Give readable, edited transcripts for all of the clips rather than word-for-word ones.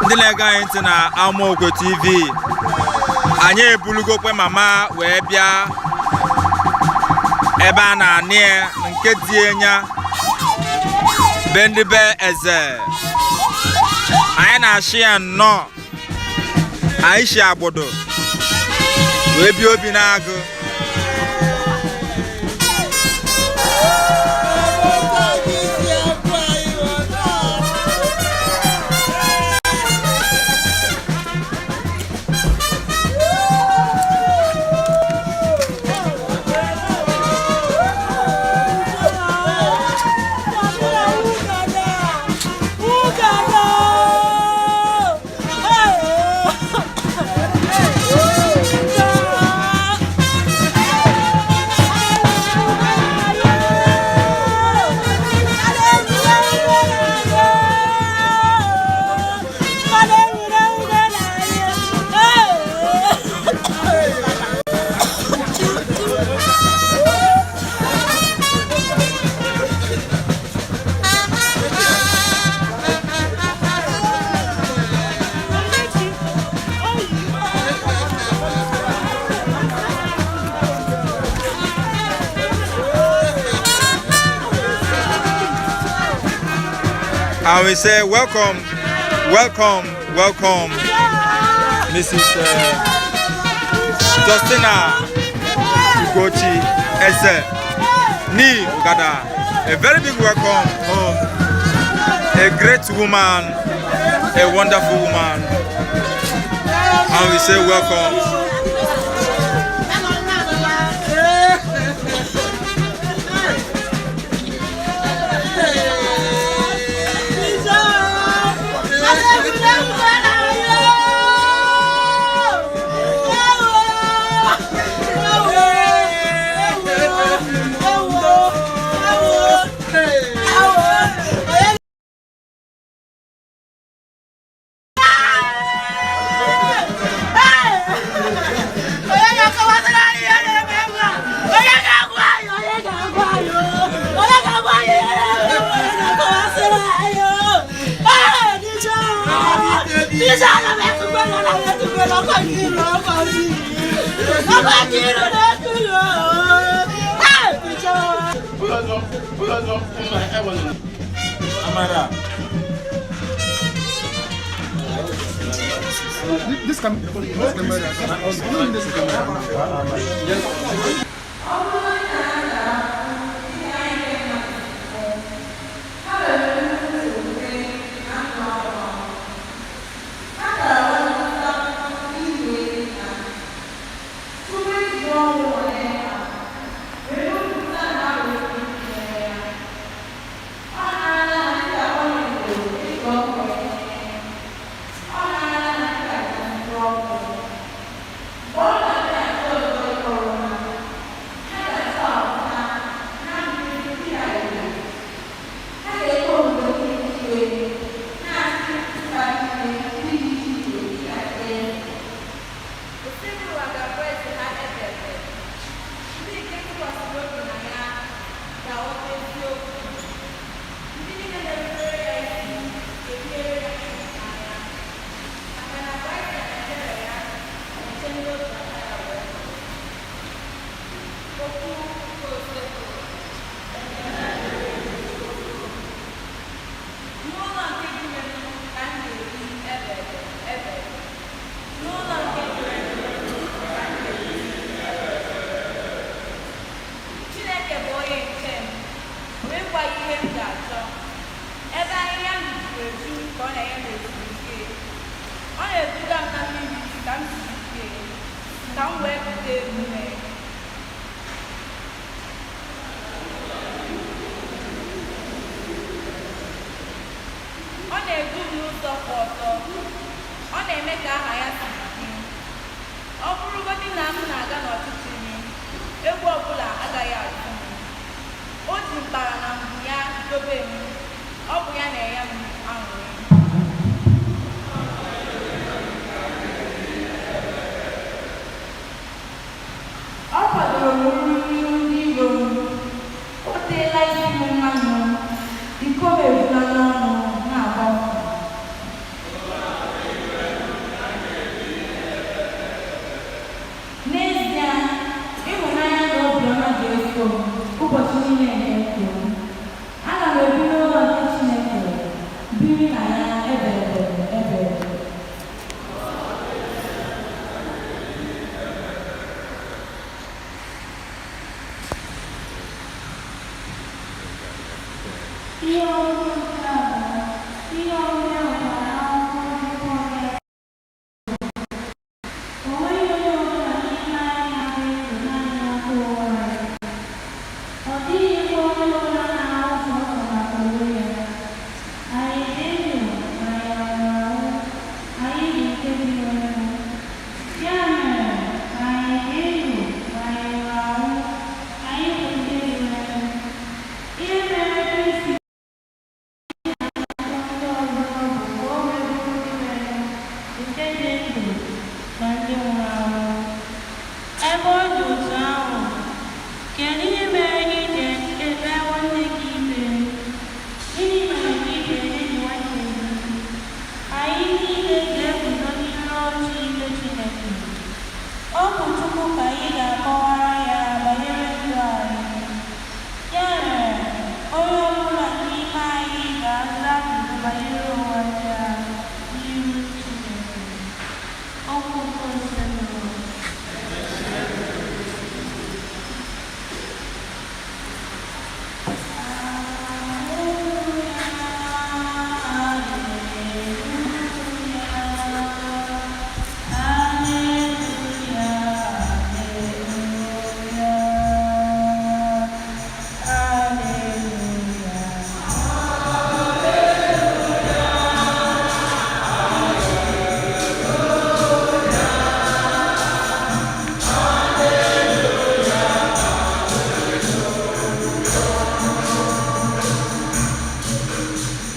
Ndị na-ege anyị ntị na Amaokwe TV, anyị ebulugokwe mama wee bịa ebe a na-anị ya nke dị enya be ndị be eze. Anyị na-ashị ya nnọọ. Anyị si Agbọdọ wee bịa Obinagụ. And we say welcome, welcome, welcome, Mrs. Justina Ugochi Eze Ni Ugada. A very big welcome home. A great woman, a wonderful woman. And we say welcome. Amara. This camera, this camera, this camera. Chineke bụ onye nche m, o nwekwaghị ihe m ga-achọ. Ebe ahịhịa ndụ juru eju ka ọ na-enye m ezumike. Ọ na-eduga m na mmiri ka m zuru ike, ka m wee kute ume. Ọ na-edu m n'ụzọ kwụ ọtọ. Ọ na-eme ka aha ya siri ike. Ọ bụrụgodị na m na-aga n'ọchịchịrị, egwu ọbụla agaghị atụ m. O ji mkpara na mgbu ya dobe m. Ọ bụ ya na-enye m aṅụrị. Ọ kwadoro m nri n'ihu ndị iro m. O teela isi m mmanụ, iko m ejula n'ọnụ na-agbafu. Biri na ya ebebe ebebe. Ihe ọgụgụ nke abụọ. Ihe ọgụgụ e wetara n'akwụkwọ ozi Pọl nyere. O nweghị onye ọbụla n'ime anyị na-adị ndụ naanị maka onwe anyị. Ọ dịghịkwa onye ọbụla na-ahụ sọọsọ maka onwe ya. Anyị dị ndụ ma anyị nwụrụ anwụ, anyị bụ nke dị n'onwe. Ya mere, ma anyị dị ndụ ma anyị nwụrụ anwụ, anyị bụ nke dị n'onwe. Ihe mere Kristi ndị ọzọ bụ ka o wee bụrụ ndị nwere nke dị ndụ na ndị nwụrụ anwụ. Ebe ọ dị otu ahụ, kedu ihe mere gị ji ekpe nwanne gị ikpe? Gịnị mere gị ji elelị nwanne gị? Anyị niile ga-eguzo n'ihu oche ikpe Chineke. Ọ bụ Chukwu ka anyị ga-akọwara ya banyere ndụ anyị. Ya mere, onye ọbụla n'ime anyị ga-aza ajụjụ banyere onwe ya n'ihu Chineke. Okwu nke Osebụrụwa. Hallelujah, hallelujah, hallelujah.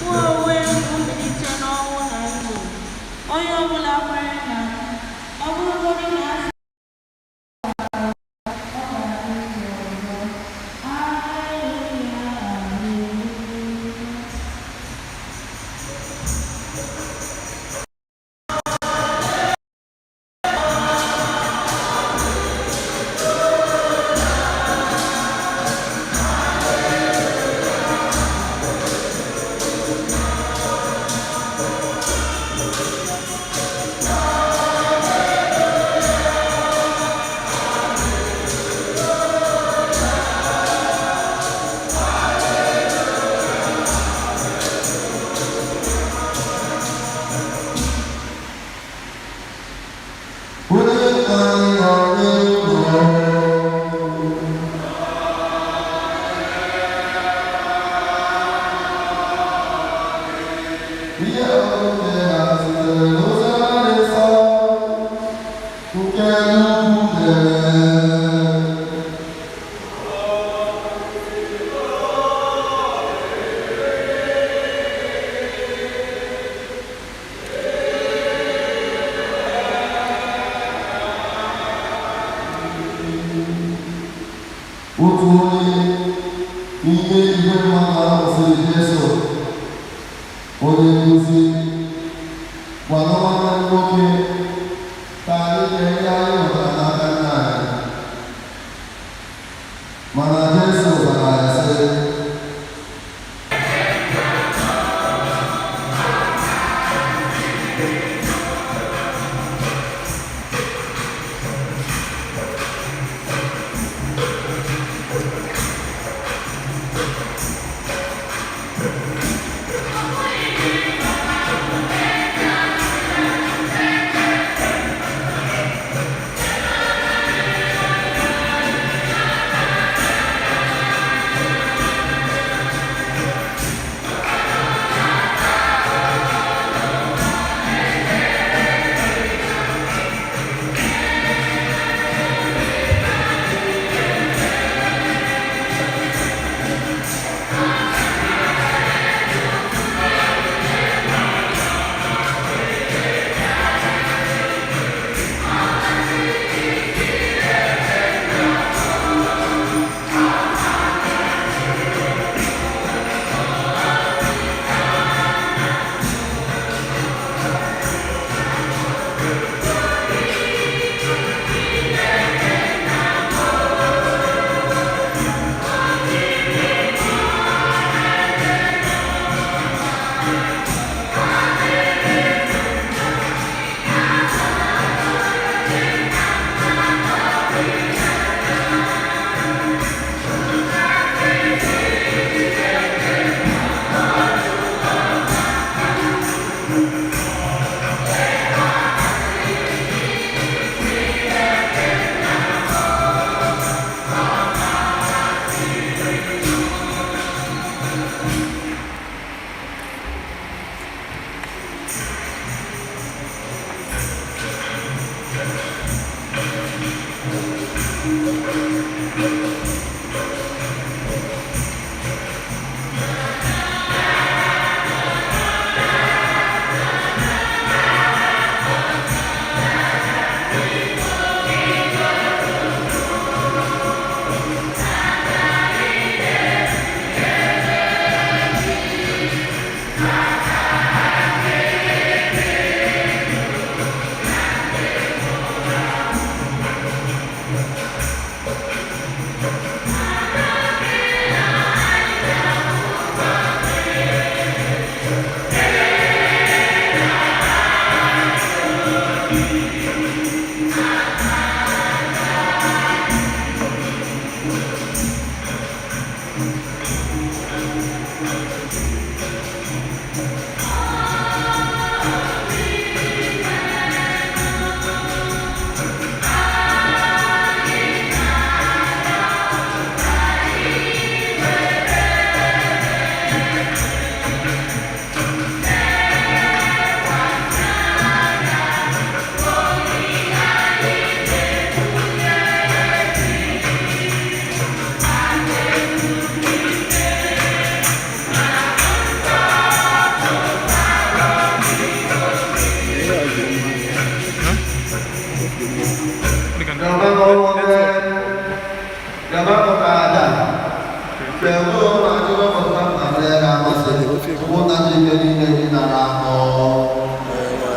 Mụ onwe m bụ mbilite n'ọnwụ na ndụ. Onye ọbụla kwere na m, ọ bụrụgodị na a sị ọ ga-adị ndụ ọzọ. Haleluya, haleluya. Onye anyị na-arịọ. Ihe omume ha sitere n'ụzọ dị nsọ nke Ukwu dere. Otu onye n'ime igwe mmadụ ahụ sịrị Jesu, "Onye nkuzi, gwanụ nwanne m nwoke ka anyị kee ihe anyị nwetara n'aka nna anyị." Mana Jesu zara ya sị, Ụmụnna Chineke niile dị nara ahụ.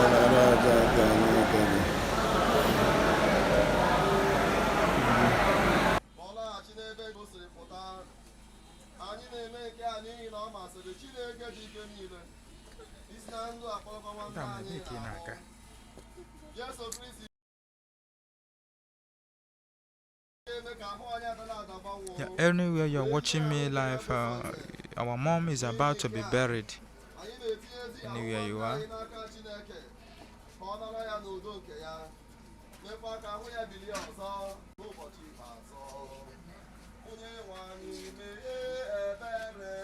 Ka ọ laghachi n'ebe o siri pụta. Anyị na-eme nke a n'ihi na ọ masịrị Chineke ji ike niile isi na ndụ akpọrọkwa nwanne Madam, anyị ebee ka ị ahụ. na-aga? Jesu Kristi ga-eme ka ahụ anyị adala ada gbanwoo. Yeah, anywhere you're watching me live, our mom is about to be buried. Anyị na-etinyezi ahụ Anywhere you nwanne are. anyị n'aka Chineke ka ọ nara ya n'udo nke ya, mekwa ka ahụ ya bilie ọzọ n'ụbọchị ikpeazụ. Onye nwe anyị mee ebere.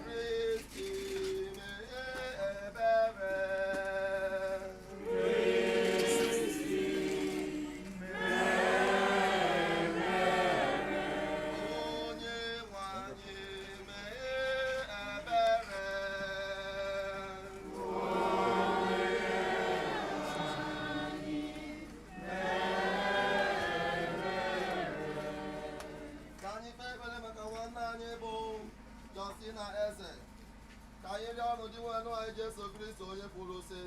Kristi mee ebere. Onye nwe anyị mee ebere. Ka anyị kpee ekpere maka nwanne anyị bụ Justina Eze. Ka anyị rịọ ọnụ Dinwenụ anyị Jesu Kristo, onye kwuru sị,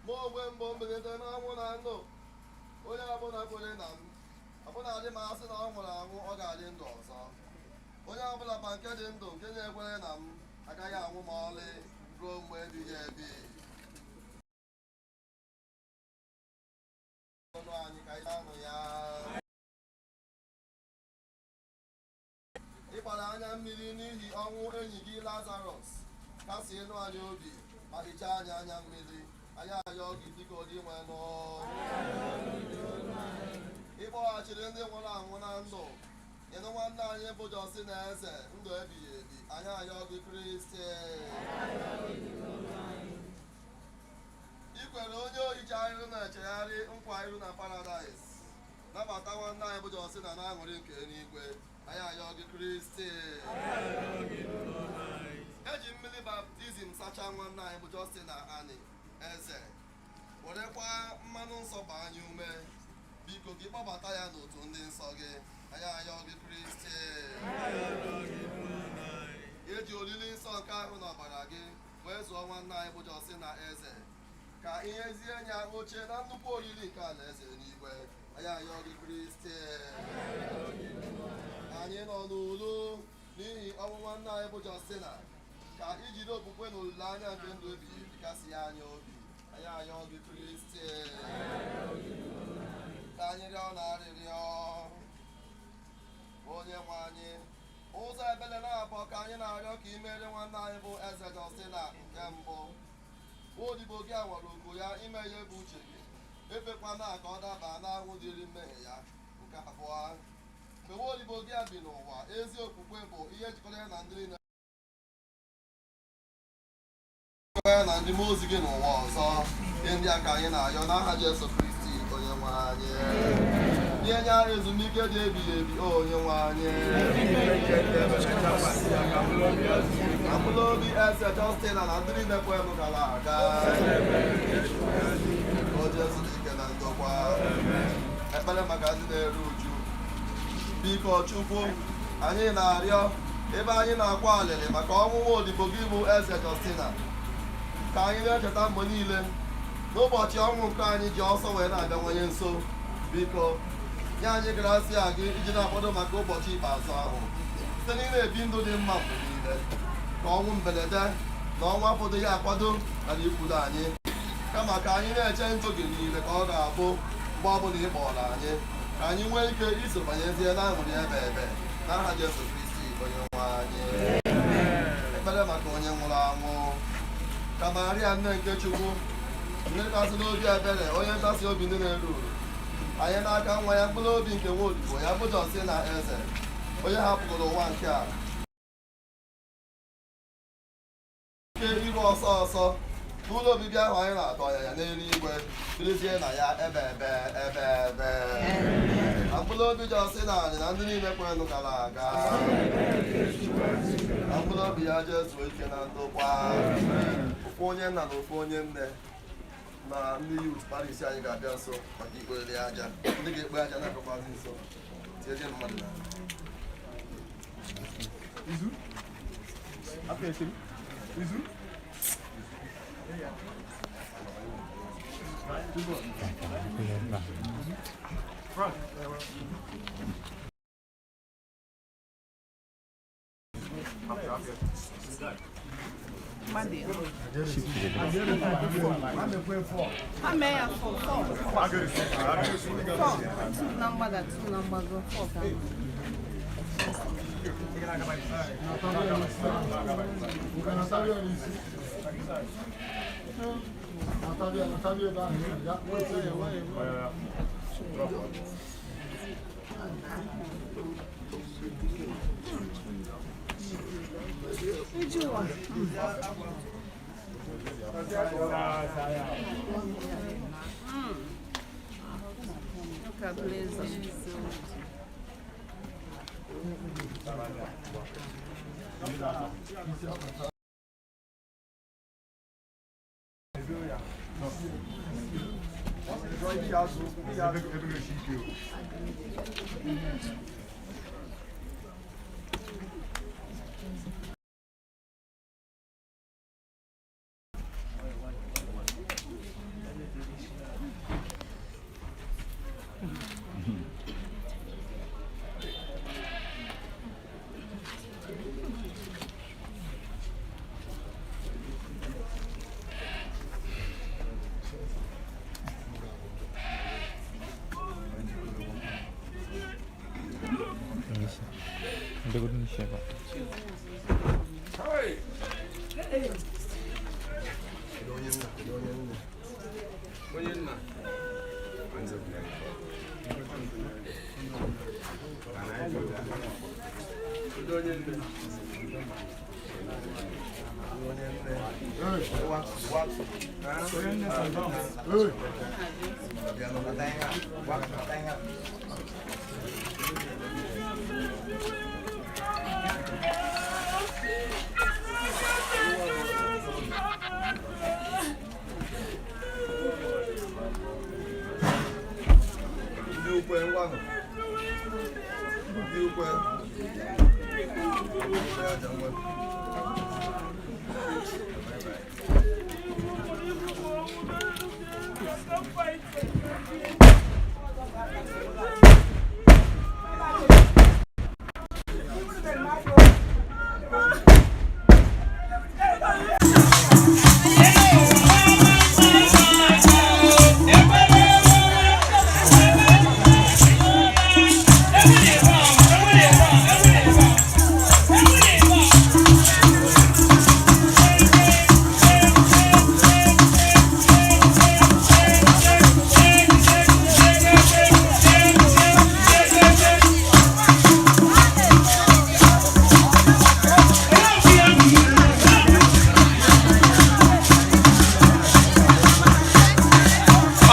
"Mụ onwe m bụ mbilite n'ọnwụ na ndụ. Onye ọbụla kwere na m, ọbụna dị ma asị na ọ nwụrụ anwụ, ọ ga-adị ndụ ọzọ. Onye ọbụla ma nke dị ndụ nke na-ekwere na m agaghị anwụ ma ọlị ruo mgbe ebighị ebi." Ọnụ anyị ka anyị anụ ya. Ịgbara anya mmiri n'ihi ọnwụ enyi gị Lazarọs, kasị elu anyị obi ma hichaa anyị anya mmiri. Anyị arịọ gị, biko, Dinwenụ. Ịkpọghachiri ndị nwụrụ anwụ na ndụ, ịnụ nwanne anyị bụ Justina Eze ndụ ebighị ebi. Anyị arịọ gị, Kristi. Ikwere onye ohi chegharịrị na-echegharị nkwa iru na paradaịs, nabata nwanne anyị bụ Justina na aṅụrị nke eluigwe. Anyị arịọ gị, Kristi. Eji mmiri baptizim sachaa nwanne anyị bụ Justina Ani Eze, werekwa mmanụ nsọ gbaa anyị ume. Biko, gị kpọbata ya n'otu ndị nsọ gị. Anyị arịọ gị, Kristi. Eji oriri nsọ nke ahụ na ọbara gị wee zụọ nwanne anyị bụ Justina Eze, ka ihe zie ya oche na nnukwu oriri nke alaeze n'igwe. Anyị arịọ gị, Kristi. Anyị nọ n'ulu n'ihi ọnwụ nwanne anyị bụ Justina, ka ijiri okwukwe na olileanya nke ndụ ebighị ebi kasị anyị obi. Anyị arịọ gị, Kristi. Ka anyị rịọ na arịrịọ. Onye nwe anyị, ụzọ ebele na-abụọ ka anyị na-arịọ ka imere nwanne anyị bụ Eze Justina. Nke mbụ, odibo gị a nwere ogo ya ime ihe bụ uche gị, efekwana ka ọ daba n'ahụ dịrị mmehie ya. Nke abụọ, mgbe nwa odibo gị a bi n'ụwa, ezi okwukwe bụ ihe jikọrọ ya na ndị niile ya na ndị mmụọ ozi gị n'ụwa ọzọ. Ihe ndị a ka anyị na-arịọ n'aha Jesu Kristi onye nwe anyị. Nye nye anyị ezumike dị ebighị ebi, o onye nwe anyị. Ka mkpụrụ obi Eze Justina na ndị niile kwenụ gara aga o Jesu dị ike na ndokwa. Ekpere maka ndị na-eru uju. Biko Chukwu, anyị na-arịọ, ebe anyị na-akwa alịrị maka ọnwụ nwa odibo gị bụ Eze Justina, ka anyị na-echeta mgbe niile n'ụbọchị ọnwụ nke anyị ji ọsọ wee na-abịawanye nso. Biko nye anyị grasia gị iji na-akwado maka ụbọchị ikpeazụ ahụ site n'ị na-ebi ndụ dị mma mgbe niile, ka ọnwụ mberede na ọnwụ afọdụghị akwado ghara ikwudo anyị, kama ka anyị na-eche ndụ gị niile, ka ọ ga-abụ mgbe ọbụla ị kpọrọ anyị, ka anyị nwee ike iso banyezie n'aṅụrị ebe ebe, n'aha Jesu Kristi onye nwe anyị. Ekpere maka onye nwụrụ anwụ. Ka Maria, nne nke Chukwu, nne kasị n'obi ebere, onye nkasi obi ndị na-eru uru, anyị n'aka nwa ya mkpụrụ obi nke nwa odibo ya bụ Justina Eze, onye hapụrụ ụwa nke a ike iru ọsọ ọsọ n'ụlọ obibi ahụ anyị na-atụ anya ya n'eluigwe, birizie na ya ebe ebe ebe ebe. Na mkpụrụ obi Justina anyị na ndị niile kwerenụ gara aga, na mkpụrụ obi ya jee zuo ike na ndokwa. Ofu onye nna na ofu onye nne. Na ndị youth parish anyị ga-abịa nso maka ikperere aja. Ndị ga-ekpe aja na-abịakwazi nso tinyezie mmadụ na Izu. Afọ echiri. Izu. Ha mee ya four, four. Four. Two na mgbada, two na mgbago, four ka. Ụka bụrụ eze. Kedu onye nna? Kedu onye nne? Onye nna. Kedu onye nne? Kedu onye nne? Wa, wa. Bịa nọkọta ihe a. Wa, nọkọta ihe a. Ndị ukwe ngwanụ. Ndị ukwe. Ukwe aja ngwa.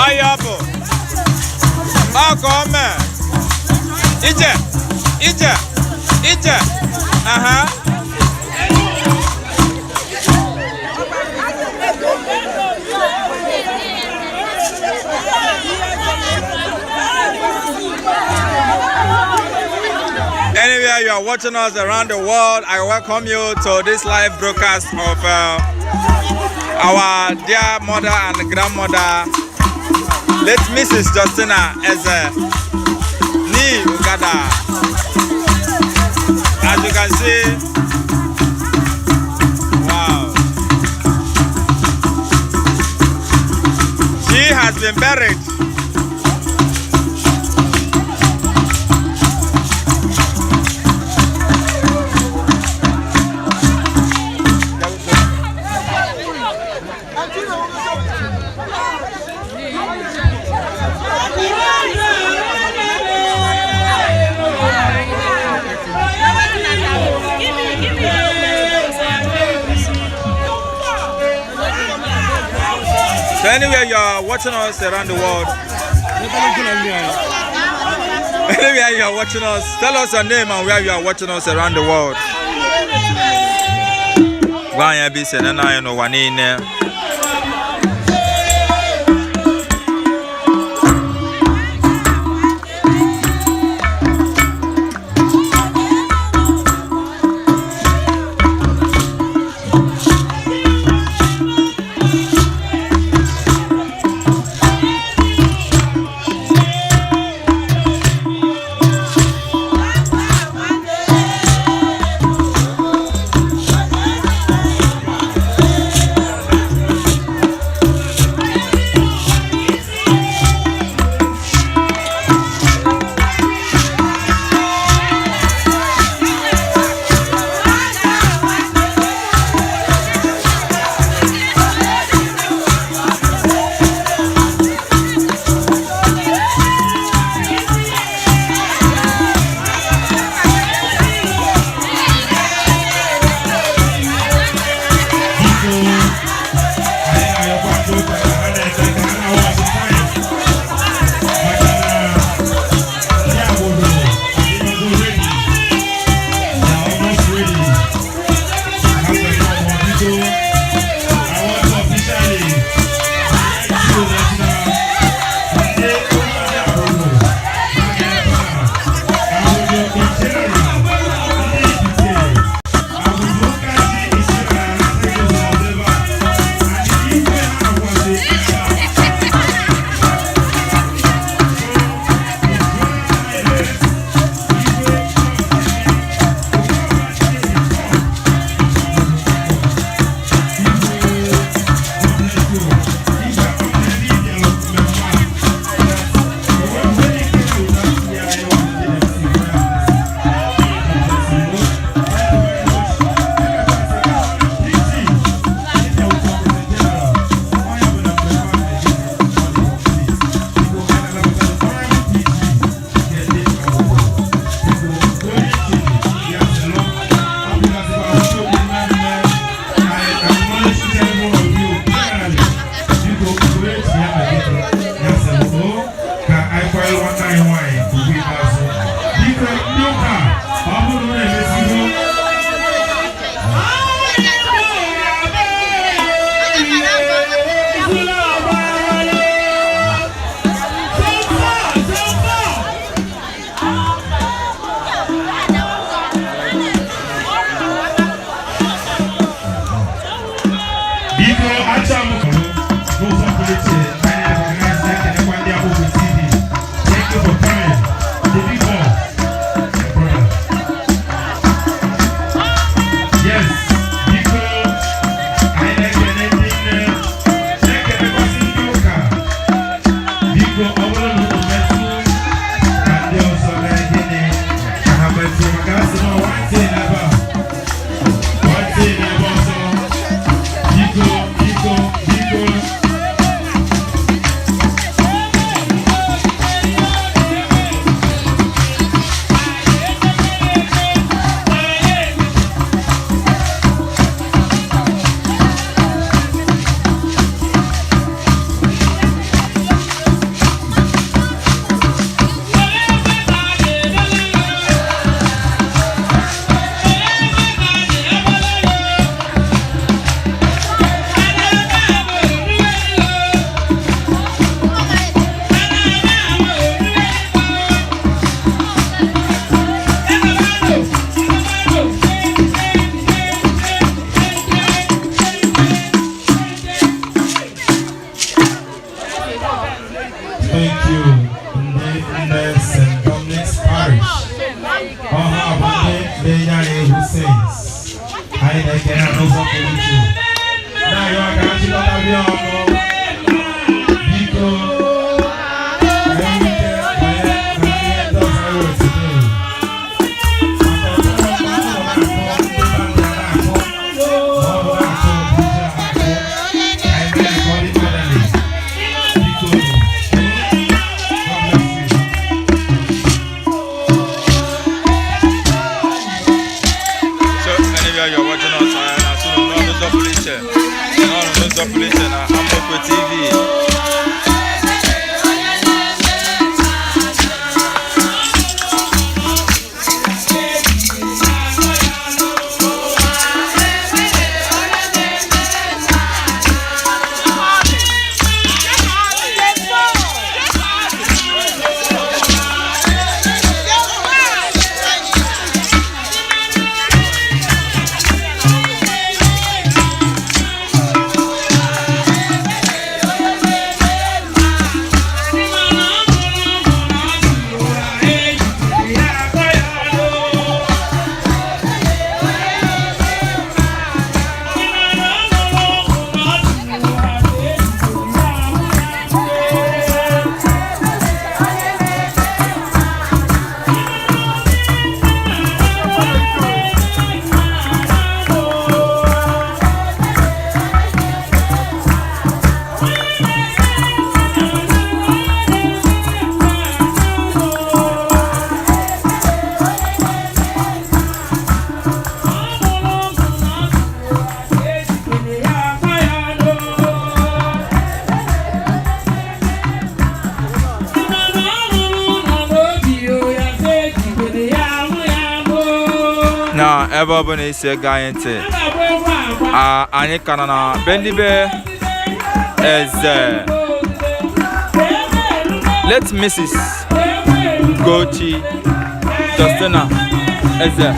Ọya bụ ọka ome ije ije ije aha. Anywhere you are watching us around the world, I welcome you to this live broadcast of our dear mother and grandmother, late Mrs. Justina Eze Ni Ugada. As you can see, wow. She has been buried. So anywhere you are watching us around the world, anywhere you are watching us, tell us your name and where you are watching us around the world. Gwa anyị ebe i si enene anyị n'ụwa niile. Thank you, ndị nne St. Dominic's Parish. Ọha bụ ndị na-enye anyị egwu saints. Anyị na-ekele ha n'ụzọ pụrụ iche. Na-arịọ ka ha chịkọta bịa ọnụ. Biko, ka anyị nwee ike banye na ihe ndị ọzọ anyị nwere today. Maka ọtụtụ mmadụ nọ na-akụ, ndị band a na-akụ, ma ọ bụ na-akụ DJ a na-akụ. Ka anyị mee ka ọ dị orderly. Biko, God bless you. So anywhere you're watching us, anyị na-asụ unu n'ọnụ ụzọ pụrụ iche, n'ọnụ n'ụzọ pụrụ iche na Amokwe TV. Na ebe ọ bụla isi ege anyị ntị, anyị ka nọ na be ndị be eze late Mrs. Ugochi Justina Eze.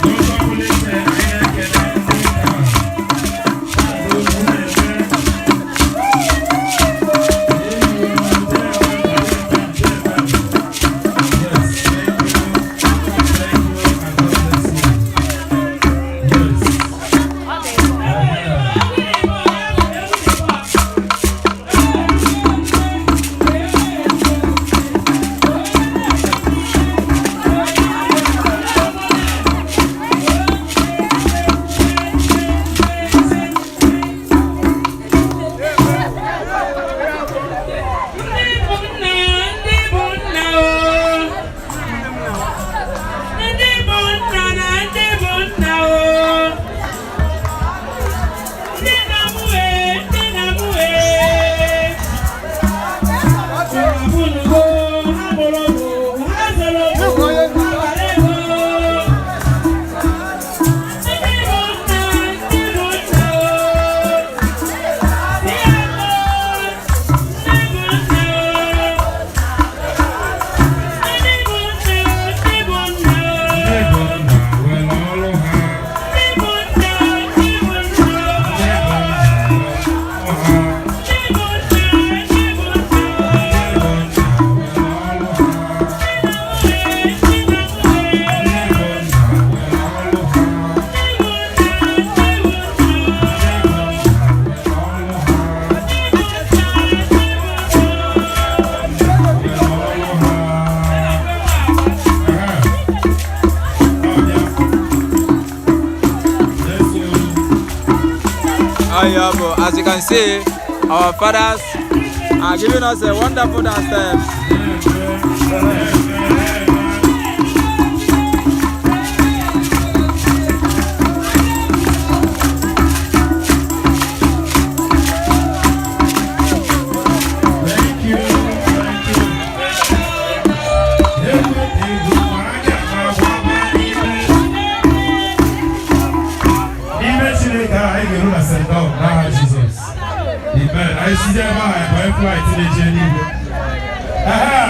N'ụzọ pụrụ iche, anyị na-ekele ndị ụka. Maazị Ugwu na-eme. Yes, thank you. Thank you, and God bless you. Yes. Ndị bụ nna, ndị bụ nna o. Ndị bụ nna na ndị bụ nna o. Ndị na-amụghị, ndị na-amụghị. Abụnugo, ha mụrụ bụ, ha zụrụ bụ, ha gbara ego. Ndị bụ nna, ndị bụ nna o. Ndị bụ Ndị bụ nna nwere ọrụ ha. Ndị bụ nna nwere ọrụ ha. Ndị bụ nna nwere ọrụ ha. Ndị bụ nna nwere ọrụ ha. Ndị bụ nna nwere ọrụ ha. Nwere ọrụ ha. Aha. Ọbịa. Yes, you. Ayabo, as you can see, our fathers are giving us a wonderful dance step. Thank you, thank you. Egwu egwu anya na-agba n'ime. N'ime Chineke a, anyị ga-eru na St. Dom n'aha Jizọs. Amen. Anyị sizi ebe a banye flight na-eje eluigwe. Ehe.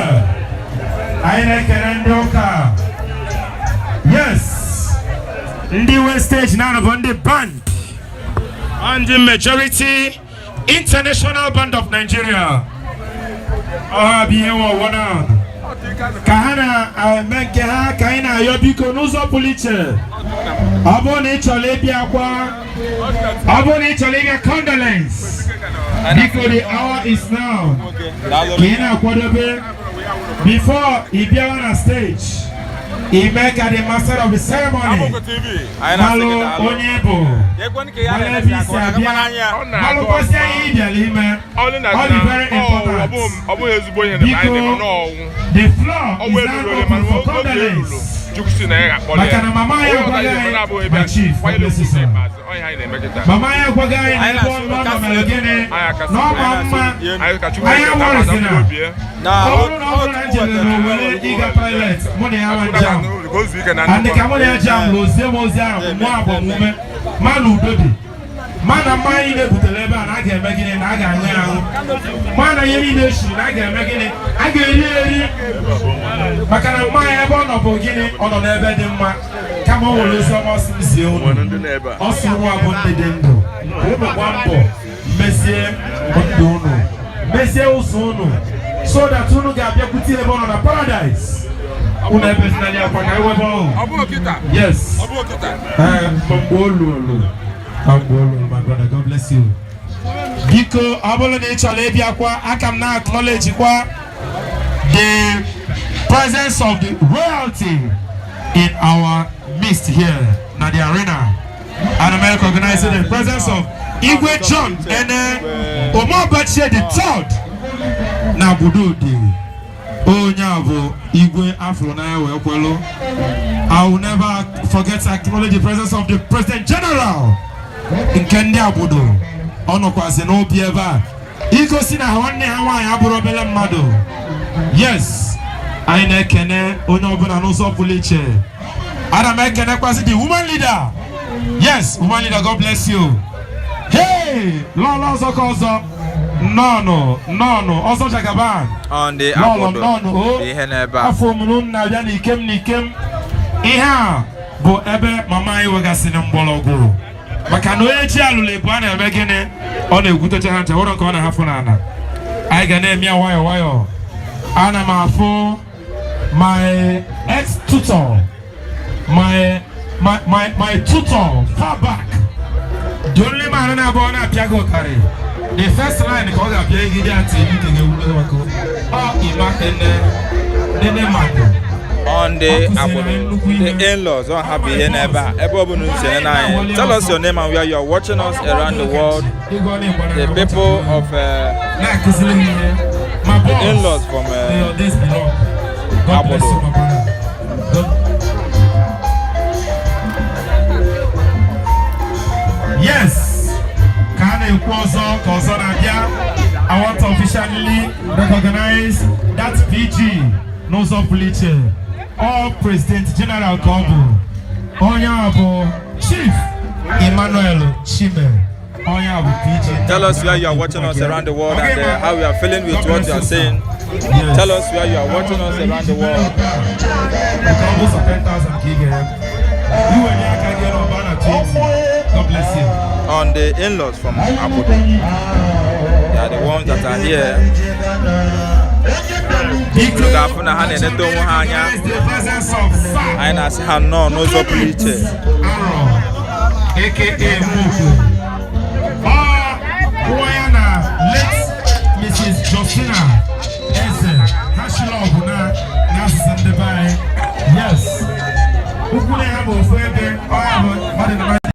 Anyị na-ekele ndị ụka. Yes. Ndị nwe stage na bụ ndị band. Ndị Majority International Band of Nigeria. Ọha bụ ihe nwe ọwọ na ka ha na-eme nke ha ka anyị na-ayọ biko n'ụzọ pụrụ iche. Ọ bụrụ na ị chọrọ ịbịa kwa, ọ bụrụ na ị chọrọ ịbịa condolence, biko, the hour is now. Ka ị na-akwadobe before ị bịawa na stage, ime ka the master of the ceremony Anyị na-asị malụ gị daalụ. onye bụ, malụ ebe isi abịa, malụkwasị anyị ị bịara ime. Ọ dị very important. Ọ bụghị ezigbo ihe na anyị na-eme n'ọnwụ. The floor Ọnwụ is now eruru open mana for oge eruru condolence. Chukwu si na ya ga-akpọrọ ya. Maka na mama anyị agwaghị anyị, my chief, God bless you, sir. Mama anyị agwaghị anyị na ebe ọ nọ mere gịnị, na ọ ma mma. Anyị amarụsị na ọ bụrụ na m jere n'Owere ịga pilot, mụ na ya nwa jam and ka mụ na ya jam lozie m ozi ahụ, mmụọ agbamume ma na udo dị, ma na mmanya niile butere ebe a na a ga-eme gịnị, na a ga-aṅụ ya aṅụ, ma na ihe niile eshiri na a ga-eme gịnị, a ga-eri eri, maka na mmanya ebe ọ nọ bụ gịnị, ọ nọ n'ebe dị mma. Kama o nwere ozi ọma ọsị m zie unu. Ọ sị nwa bụ ndị dị ndụ, unu gba mbọ mezie ndụ unu, mezie ụzọ unu, so that unu ga-abịakwute ebe ọ nọ na paradise. Unu ebezinali akwa ka ewebe ọhụ. Yes. Ee, mgbe olu olu, mgbe olu, my brother, God bless you. Biko, ọ bụrụ na ị chọrọ ịbịakwa, aka m na-acknowledge kwa the presence of the royalty in our midst here na the arena, and I'm recognizing the presence of Igwe John Ene Omobachie the third na Bududi. Onye a bụ Igwe afro n'anya wee kwelu. I will never forget to acknowledge the presence of the President General nke ndị Agbudu. Ọ nọkwazị n'obi ebe a igosi na nwanne ha nwaanyị abụrụ obere mmadụ. Yes, anyị na-ekene onye ọbụla n'ụzọ pụrụ iche. Ana m ekenekwazị the woman leader. Yes, woman leader, God bless you. Hey, lọlọ ọzọ ka ọzọ, nnọọnụ, nnọọnụ, ọzọ Jagaban. On the Lọlọ, Agbudu nnọọnụ o. bụ ihe n'ebe a. Afọ m na-abịa n'ikem n'ikem. Ihe a bụ ebe mama anyị wegasịrị mgbọrọgwụ, maka na onye ji alụlụ ebu a na-eme gịnị, ọ na-egwutecha ha ncha nwere nke ọ na-ahafụ n'ala. Anyị ga na-eme ya nwayọọ nwayọọ. Ana m afụ my ex tutor, my tutor far back, the only man na-abụ ọ na-apịa gị ụtarị, the first line ka ọ ga-apịa egide atị ike ga-ewuru maka ọ ịma ene nene mmadụ. On the Agbudu, the in-laws ọ ha bụ ihe n'ebe a. Ebe ọ bụla unu si ene anyị, tell us your name and where you are watching us around the world. The people of na-akụziri m ihe ma the boss, in-laws from may your days be long. God bless you, my brother. Yes, ka a na-ekwu ọzọ ka ọzọ na-abịa. I want to officially recognize that PG n'ụzọ pụrụ iche. All President General ka ọ bụ. Onye a bụ Chief Emmanuel Chime. Onye a bụ PG. Tell us where you are watching us around the world and how you are feeling with what you are saying. Yes. Tell us where you are watching us around the world. Nke ọ bụ sọ 10,000 ka ị ga-enye. Iwenye aka gị n'ọba na 20. God bless you. On the in-laws from Agbudu, they are the ones that are here. Unu ga-afụ na ha na-enete onwe ha anya. The presence of Sir Anyị na-asị ha nnọọ n'ụzọ pụrụ iche. Aro, aka Muku. Ọ nwa ya na late Mrs. Justina Eze ha shiri ọgwụ na n'asụsụ ndị be anyị. Yes. Ukwu na ya bụ ofu ebe ọ ya bụ mmadụ na mmadụ.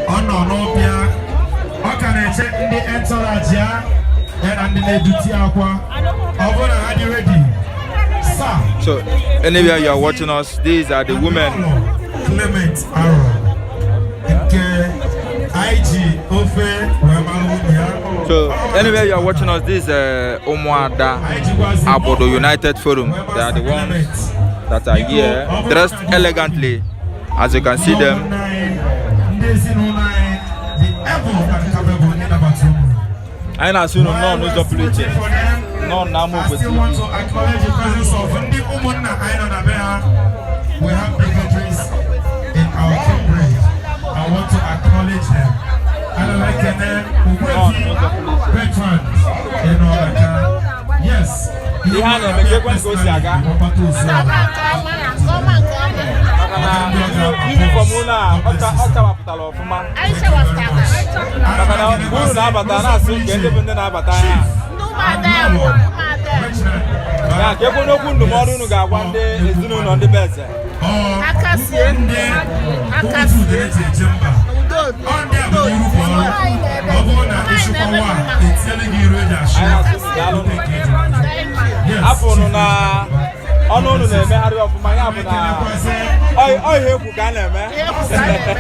Ọ nọ n'ọbịa, ọ ka na-eche ndị entourage ya, ya na ndị na-eduti akwa. Ọ bụrụ na ha dị ready. Sir. So anywhere you are watching us, these are the women. Clement Aro nke anyị ji ofe wee mara nwunye ya. So anywhere you are watching us, this is Umuada Anyị jikwazi Agbudu United Forum. They are the ones that are here, dressed elegantly, as you can see them. Ndị ezinụlọ anyị. Anyị na-asị unu nnọọ n'ụzọ pụrụ iche, nnọọ na Amaokwe I still TV. want to acknowledge the presence of ndị ụmụnna anyị nọ na be ha. We have dignitaries in our Cambridge. I want to acknowledge them. Ana m ekene Ogbuefi Bertrand Enọlaka. Yes. Ihe a na-eme ka ekwentị ka o si aga. Ọkpata ozu ọha. Maka na uniform unu a ọ chawapụtara ọfụma, maka na unu na-abata na-asị nke ndị bụ ndị na-abata ya ya ka ekwe n'okwu ndụmọdụ unu ga-agwa ndị ezinụlọ ndị be eze. Akasie. Ndị Akasie. otu eji eje mba. Udo. Ọ ndị a bụ n'iru bụ ọrụ. Ọ bụrụ na ịchịkwa a etinyere gị iru eji achị. Anyị na-asị unu daalụ. Yes. Afọ unu na ọnụ unu na-emegharị ọfụma, ya bụ na ọ ihe ekwu ka a na-eme. Ihe kwụ ka a na-eme.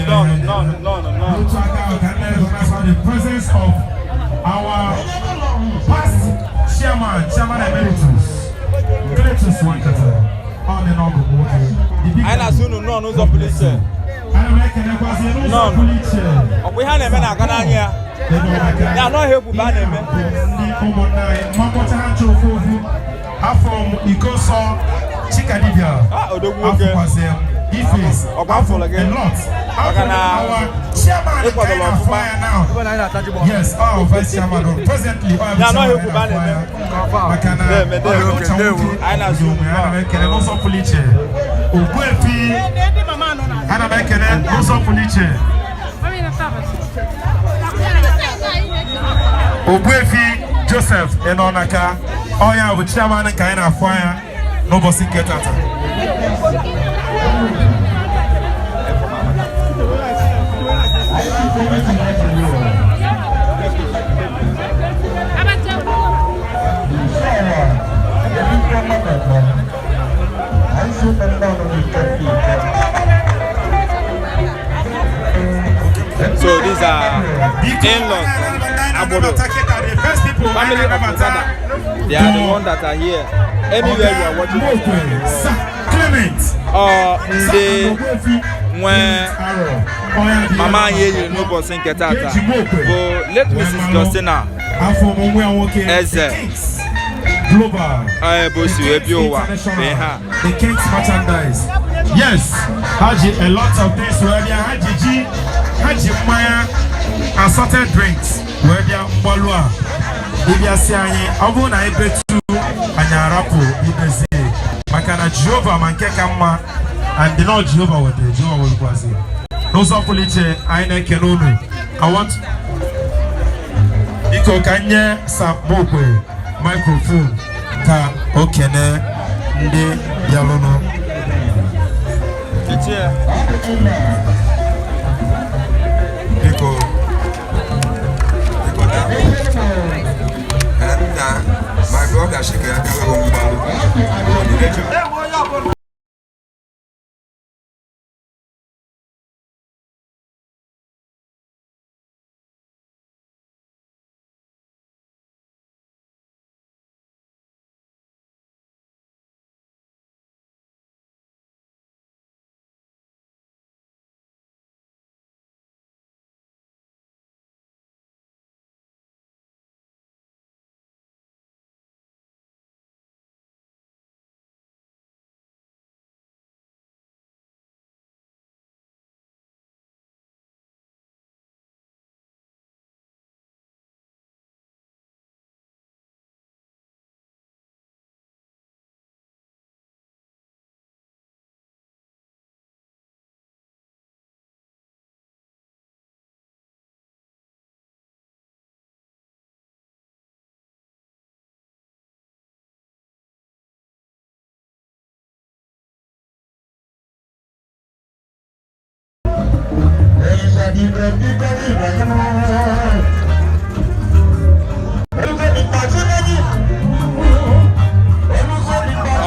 Nọn, nọn, nọn, nọn. Otu aka ahụ ka nne recognize the presence of our past chairman, chairman emeritus, Cletus Wankata, ọ dị n'ọgụ nwoke. The big Anyị na-asị unu nnọọ n'ụzọ pụrụ iche. Ana m ekenekwazị n'ụzọ Nọn. pụrụ iche. Ọkwa ihe a na-eme na-aga n'anya ya ya anọ ihe egwu bụ a na-eme. Ndị ụmụnna anyị mmakọcha ha ncha ofu ofu afọ m iko nsọ Chikadibia. Ah, odogwu nwoke. Afụkwazị m Ifes. Ọkwa afụlụ gị. A lot. Maka na Our chairman ịkwadola kind of ọfụma. fire now. Yes, our vice chairman. Oh, presently, our Ya anọ ihe chairman egwu bụ a na-eme. maka na Deme, deme. ọcha nwoke Anyị na-asị unu onwe ya. Ana m ekele n'ụzọ pụrụ iche. Ogbuefi, ana m ekele n'ụzọ pụrụ iche. Ogbuefi Joseph Enonaka, ọnya bụ chairman nke anyị na-afụ anya n'ụbọchị nke tata. So these are in-laws, Abodo, family of Okada. They are the ones that are here. Anywhere you are watching this from the world. Clement. Ọ ndị nwe mama anyị eyiri n'ụbọchị nke tata bụ late Mrs. Justina Afọ m nwa ya nwoke. Eze. The Kings Global. Ọ ebe o si wee bịa ụwa bụ ihe a. The Kings merchandise. Yes, ha ji a lot of things wee bịa. Ha ji ji, ha ji mmanya, assorted drinks wee bịa mgbalu a. Ịbịa si anyị, ọ bụrụ na anyị betu, anyị arapụ ibezi. Maka na Jehova ma nke ka mma, and the Lord Jehova wetara, Jehova werekwazị. N'ụzọ pụrụ iche, anyị na-ekele unu. I want biko ka nye Samokwe microphone ka o kene ndị bịalụnụ. Ichie. Biko, biko daalụ. Nna, my brother shike aka wee mgbalụ.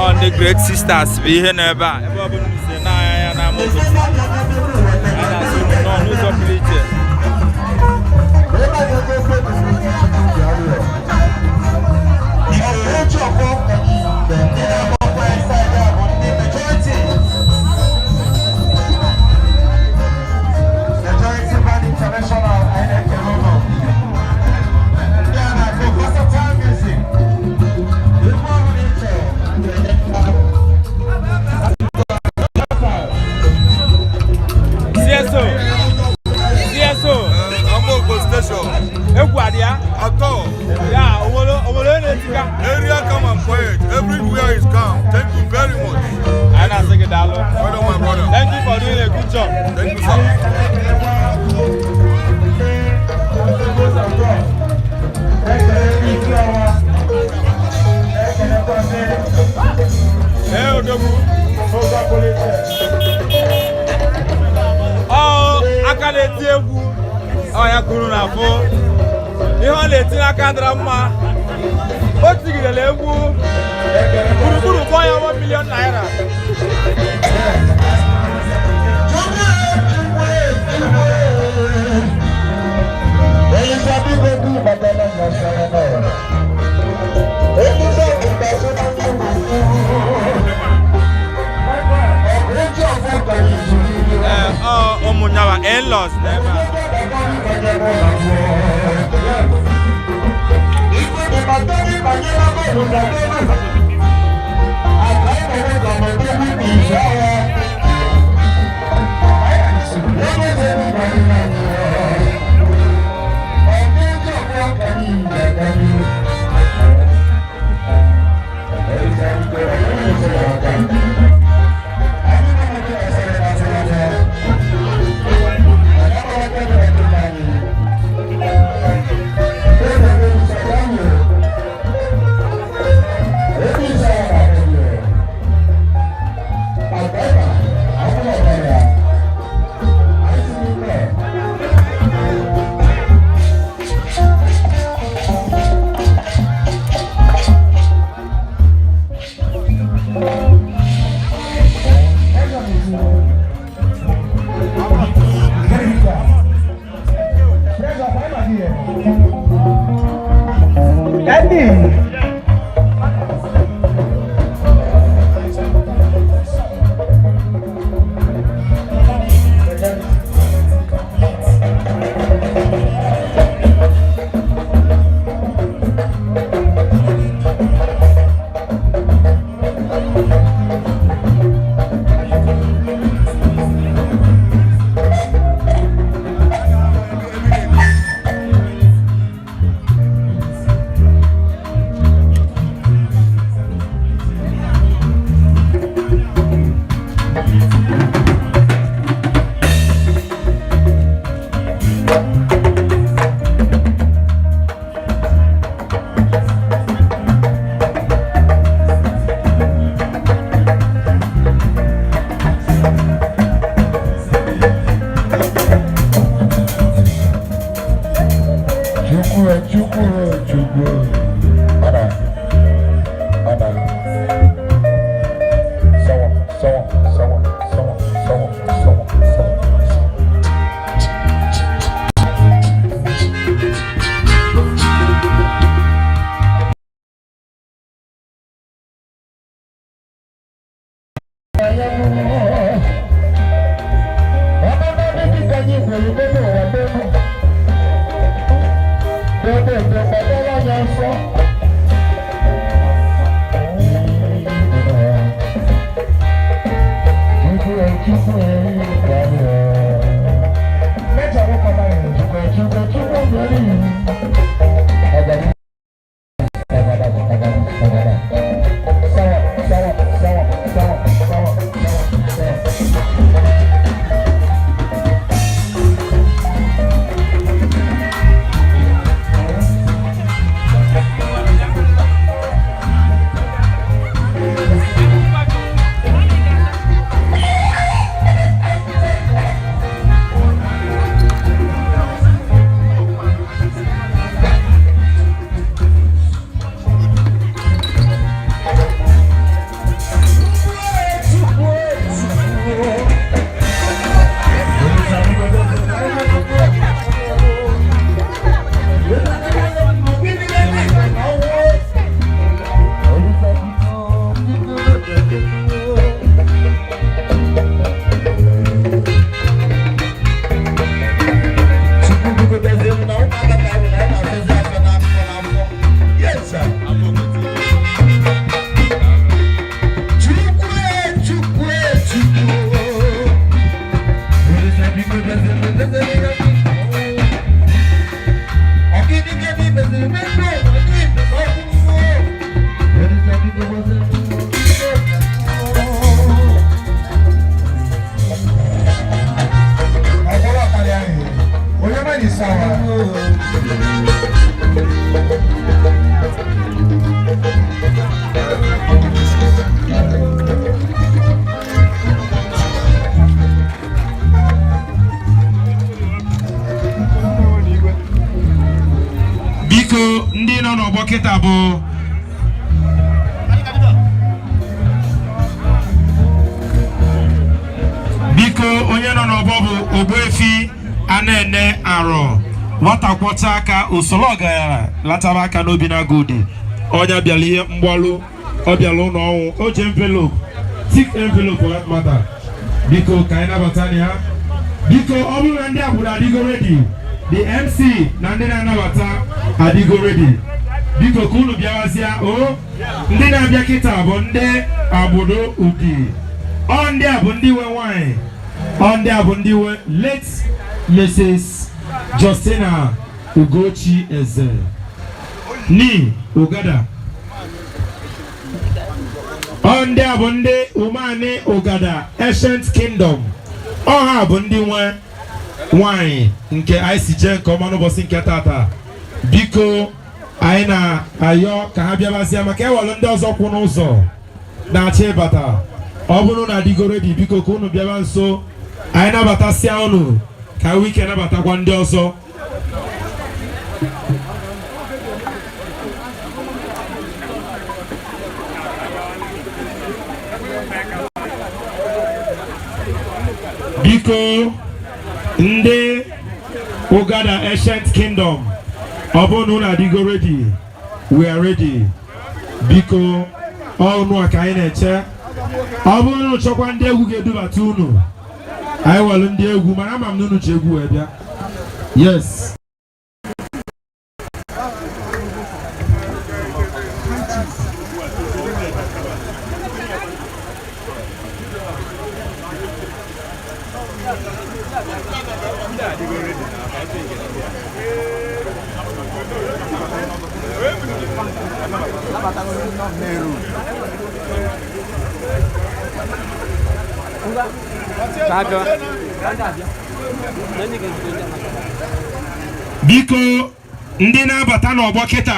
Ọ ndị Great Sisters bụ ihe nọ ebe a. Ebe ọ bụla unu si na-anya ya na Amaokwe TV. Anyị na-asị unu nnọọ n'ụzọ pụrụ iche. Ee, odogwu. Ọ aka na-eti egwu ọ ya kwuru na afụ ihe ọ na-eti n'aka dara mma. O tigidere egwu gburugburu kpọọ ya 1 million naira. Ee, ọ ụmụ nyawa in-laws na ebe a. Chukwu, Chukwu, Chukwu. Ana, ana. Sawa, sawa, sawa, sawa, sawa, sawa, sawa. Sawa, sawa, sawa, sawa, sawa, sawa. kịta bụ biko onye nọ n'ọgbọ bụ Ogbuefi Anene Arọ nwata kwọcha aka usoro ọgaranya latara aka n'obi na agụdị onye bịara ihe mgbalụ ọ bịara ụlọ ọnwụ o ji envelope, thick envelope for that matter. Biko ka anyị nabata ya. Biko, ọ bụrụ na ndị agbụrụ adịgo ready, the MC na ndị na-anabata adịgo ready, biko ka unu bịawazịa. O ndị na-abịa kịta bụ ndị agbụrụ Udi. Ọ ndị a bụ ndị nwe nwanyị, ọ ndị a bụ ndị nwe late Mrs. Justina Ugochi Eze ni Ugada. Ọ ndị a bụ ndị Umani Ugada Ancient Kingdom. Ọ ha bụ ndị nwe nwanyị nke anyị si jee nke ọma n'ụbọchị nke tata. Biko, anyị na-ayọ ka ha bịabazie maka ewelu ndị ọzọ kwụ n'ụzọ na-achọ ịbata. Ọ bụrụ na adịgo ready, biko ka unu bịaba nso, anyị nabatasịa unu ka anyị ike nabatakwa ndị ọzọ. Biko, ndị Ugada Ancient Kingdom, ọ bụrụ na unu adịgo ready, we are ready. Biko, ọnụ a ka anyị na-eche. Ọ bụrụ na unu chọkwa ndị egwu ga-edubata unu, anyị nwere ndị egwu, mana ama m na unu ji egwu wee bịa. Yes. Biko, ndị na-abata n'ọgbọ kịta.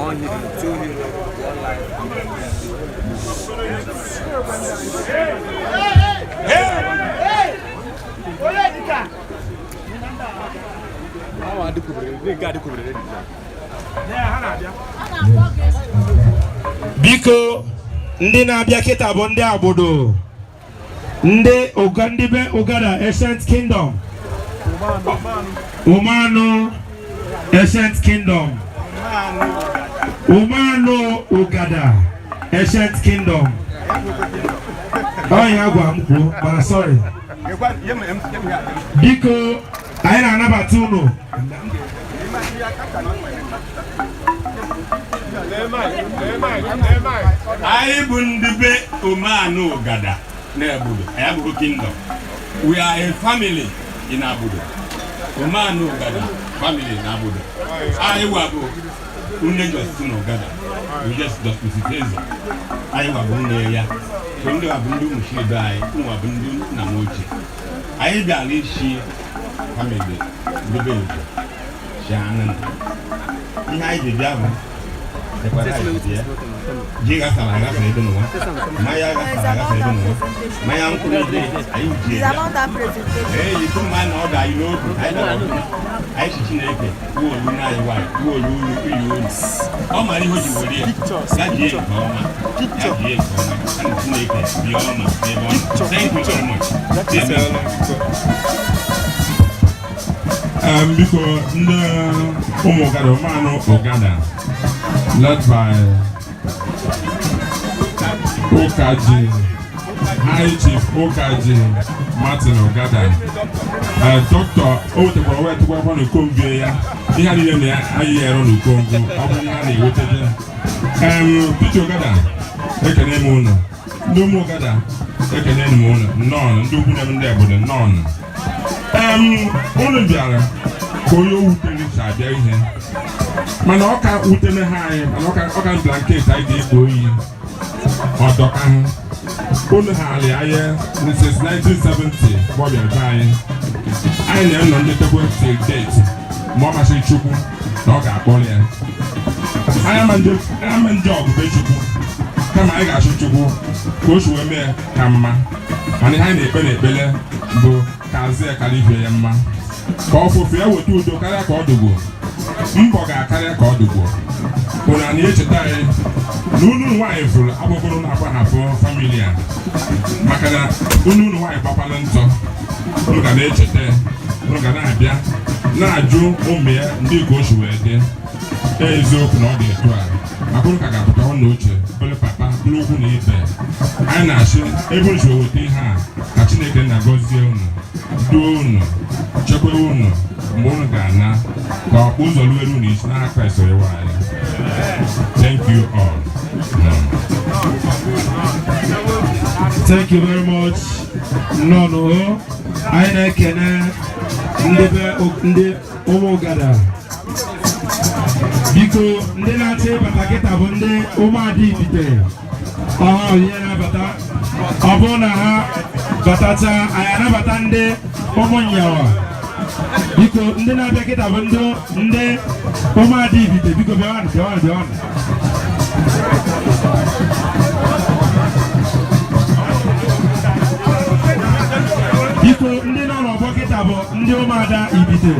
One hero, two hero, one life. Biko, ndị na-abịa kịta bụ ndị agbodo ndị ụga, ndị be Ugada Ancient Kingdom, Umanu Ancient Kingdom, Umanu Ugada Ancient Kingdom. Ọ ya gwa m kwuo, mana sorry. Biko, anyị na-anabata unu. Anyị bụ ndị be Omeanụ Ugada na Egbudo. Anyị abụghị kingdom. We are a family in Abudo. Omeanụ Ugada family na Abudo. Anyị wa bụ nne Justin Ugada, just Mrs. Eze. Anyị wa bụ nne ya. So ndị wa bụ ndị ụmụ be anyị, ụmụ wa bụ ndị nna m ochie. Anyị bịara isi family ndị be Eze si anụ. Ihe anyị ji bịa bụ ji ghasara aghasa ebe n'ụwa, mmanya ghasara aghasa ebe n'ụwa, mmanya nkwụ dị anyị ji It's bịa. about that presentation. Ee, ikwu mma na ọ dị anyị n'obi. Anyị dara ọbụla anyị si Chineke wuo olu nne anyị nwanyị, wuo olu unu iyi unu. Ọ mara ihe o ji were ya ya jie nke ọma, ya jie nke ọma ya na Chineke bie ọma n'ebe ọ nọ. Thank you very much. Amen. Biko, ndị ụmụ Ugada, Ụmanụ Ugada, led by Ụkaji, High Chief Ụkaji Martin Ugada, Dr. o wetakwara wee tụkwakwa n'Okongu ya ihe a niile na ya anyị ya ero n'Okongu. Ọ bụ ihe a na-ewetaje. Peter Ugada, ekene m unu. Ndị ụmụ Ugada, ekene m unu. Nnọọ. Ndị ukwu na ndị obodo, nnọọ. Unu bịara ka onye o wutere si abịa ihe, mana ọ ka wutere ha anyị, mana ọka blanket anyị ga-ekpo oyi ọdọka ha. Unu ha alị anya since 1970 mgbe ọ bịara be anyị. Anyị na-enọ nletakwa till date, ma ọ masịrị Chukwu na ọ ga-akpọrọ ya. Anyị ama nje ọgụ be Chukwu, kama anyị ga-achụ Chukwu ka o si wee mee ka mma. Mana ihe anyị na-ekpe n'ekpere bụ ka azụ ya kara ibie ya mma. Ka ọfụfụ ya weta udo karịa ka ọ dụgbo, mbọ ga-akarịa ka ọ dụgbo. Unu a na-echeta anyị na unu nwaanyị fụrụ abụbụrụ na-agbahapụ family a, maka na unu nwaanyị gbakwala ntọ. Unu ga na-echeta, unu ga na-abịa na-ajụ ụmụ ya ndị ka o si wee dị. Eziokwu na ọ dị etu a, maka unu ka ga-apụta nwanne ochie, bụrụ papa, bụrụ ukwu na ibe. Anyị na-achị ebe unu si wee weta ihe a, ka Chineke nna gọzie unu, duo unu, chekwa unu mgbe unu ga-ana, ka ọkpụ ụzọ ruere unu isi n'aha Kraịst Onyenwe anyị. Thank you all. Thank you very much. Nnọọ, anyị na-ekene ndị be ndị ụmụ Ụgada. Biko, ndị na-achọ ịbata kịta bụ ndị ụmụada Ibite ọha ihe na-abata. Ọ bụrụ na ha batacha, anyị anabata ndị ụmụ Nyawa. Biko, ndị na-abịa kịta bụ ndị ụmụada Ibite. Biko bịawanụ, bịawanụ, bịawanụ. Biko, ndị nọ n'ọgbọ kịta bụ ndị ụmụada Ibite.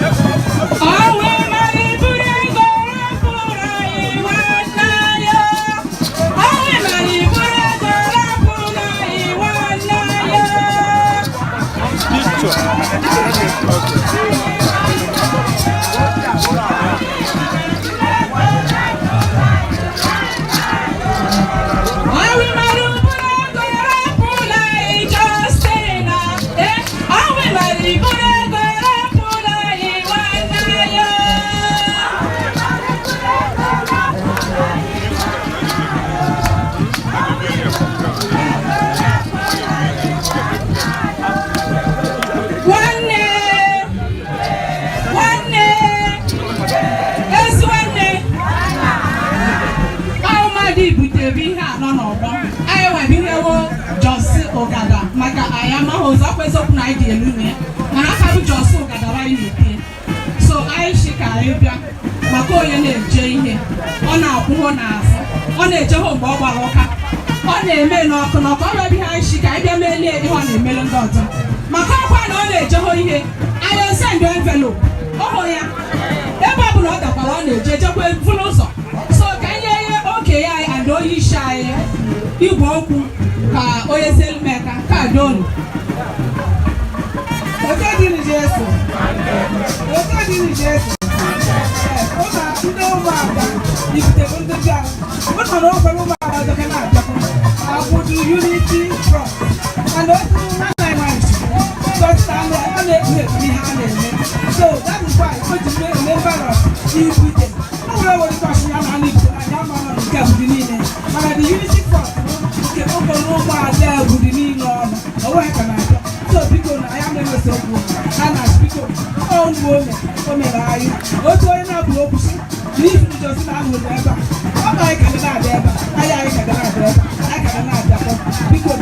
Ọnwa mara iburu ego rapụrụ anyị nwanne ya. Ọnwa mara iburu ego rapụrụ anyị nwanne ya. Ọnwa mara iburu ego rapụrụ anyị Justina. Ọnwa mara iburu ego rapụrụ anyị nwanne ya. Nwanne, nwanne, ezi nwanne, ọ mmadụ butere ihe a nọ n'ọgbọ anyị nwere ihe wo Jọsi Ụgada, maka anyị amaghị ụzọ ọkwa. Eziokwu na anyị dị elu na ya, mana aka bụ Jọsi Ụgada anyị na-ete. So anyị shi ka anyị bịa maka onye na-eje ihe ọ na-akwụghụ n'azụ, ọ na-eje hụ mgbe ọ gbara ụka, ọ na-eme n'ọkụ n'ọkụ. Ọ bịa ihe anyị shi ka anyị bịa melie ihe ọ na-emelu ndị ọzọ, maka ọkwa na ọ na-eje hụ ihe anyị send envelope ọhụ ya ebe ọ bụla ọ gakwara, ọ na-eje ejekwa vụrụ ụzọ. So ka anyị nye oke ya anyị and onye isi anyị igwe okwu ka onye selmeka kaadị olu. Oke dịrị Jesu. Oke dịrị Jesu. Ụmụ ndị ụmụada Ibite bụ ndị bịara. Ụnọ na ụfọdụ ụmụada ọzọ na-abịakwa. Akwụdụ Unity Front. And otu nwanne anyị nwaanyị si, because na a na-ekpu ekpu ihe a na-eme. So that is why o ji mee member of Ibite. O nwere nwere ike ya na ala Ibite na ya ma nọ nke Ebudi niile. Mana the Unity Front nke okporo ụmụada Ebudi niile ọnụ. O nweghị ka na-abịa. So biko, na ya na-ewesa okwu ha na biko ọnụ ome o mere anyị otu onye na-abụ okwu si n'ihi njosi na ahụrụ ebe a, ọ bụ anyị ka ga na-abịa ebe a, anyị ka ga na-abịa ebe a, anyị ka ga na-abịakwa. Biko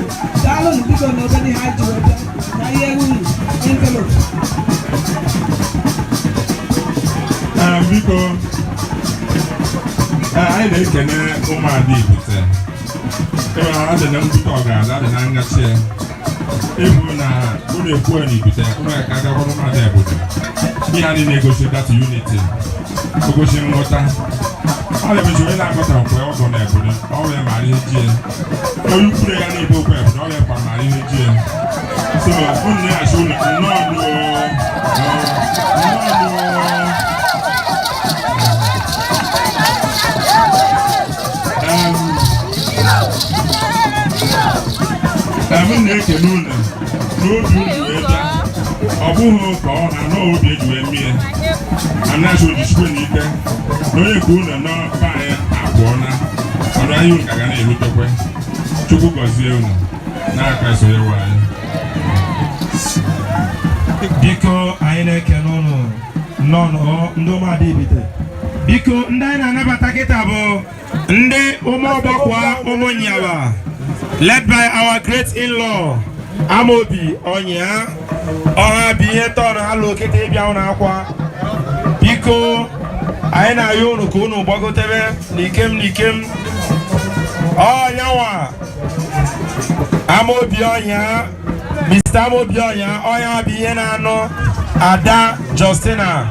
daalụnụ. Biko, na obere ihe anyị ji wee bịa na ihe unu envelope. Biko, anyị na-ekene ụmụada Ibite. Ịmara adị na mbute ọgaranya, adị na ngachi ya ebu na unu ekwuo na Ibite unu ka agakwara ụmụada obodo. Ihe a niile egosi that unity, ogosi nghọta. Ọ na-emechi onye na-aghọta nkwe ọgọ na obodo ọ ya mara ihe ji ya, onye ukwuru ya na-ebe okwu obodo ọ ya kwa mara ihe ji ya. So unu na-achị unu nnọọ nnọọ nnọọ. M na-ekele unu n'obi unu wee bịa. Ọ bụghị ka ọ ha n'obi eji wee mie anaghị ojisikwe na ike na onye nke unu nọ be anyị apụọna ọnụ anyị, unu ka ga na-erutekwe. Chukwu gọzie unu n'aka Kraịst Onyenwe anyị. Biko, anyị na-ekene ụnụ nnọọ, ndị ụmụada Ibite. Biko, ndị anyị na-anabata kịta bụ ndị ụmụọgbakwa ụmụnyawa, led by our great in-law Amobi Ọnya. Ọha bụ ihe tọrọ ha lụ kịta ịbịa ụnụ akwa. Biko, anyị na-ayọ ụnụ ka ụnụ gbagotebe n'ikem n'ikem. Ọnyanwa. Amaobi Ọnya, Mr. Amaobi Ọnya, ọnya bụ ihe na-anụ Ada Justina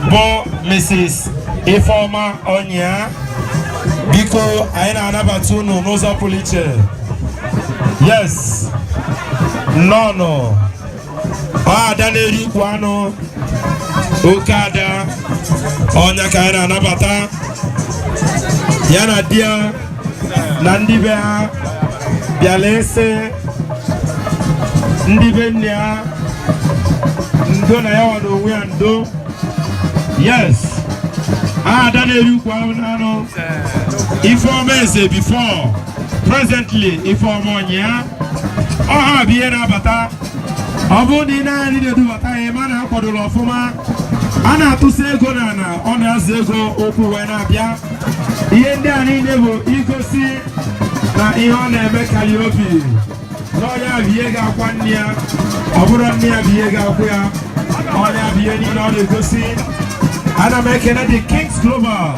bụ Mrs. Ifeọma Ọnya. Biko, anyị na-anabata unu n'ụzọ pụrụ iche. Yes, nnọọnụ. Ọ ada na-eri ukwu anụ, oke ada ọnya ka anyị na-anabata ya na di ya na ndị be ha bịala ese ndị be nne ya ndo na ya nwa n'onwe ya ndo. Yes, ada na-eri ukwu anụ, Ifeọma Eze before, presently Ifeọma Ọnya, ọha bụ ihe na-abata. Ọ bụrụ na ị na-adị na-edubata ya, ma na akwadola ọfụma, a na-atụsa ego na ana ọ na-azụ ego okwu wee na-abịa. Ihe ndị a niile bụ igosi na ihe ọ na-eme karịa obi na ọnya bụ ihe ga-akwa nne ya. Ọ bụrụ nne ya bụ ihe ga-akwụ ya, ọnya bụ ihe niile ọ na-egosi. Ana m ekene the Kings Global,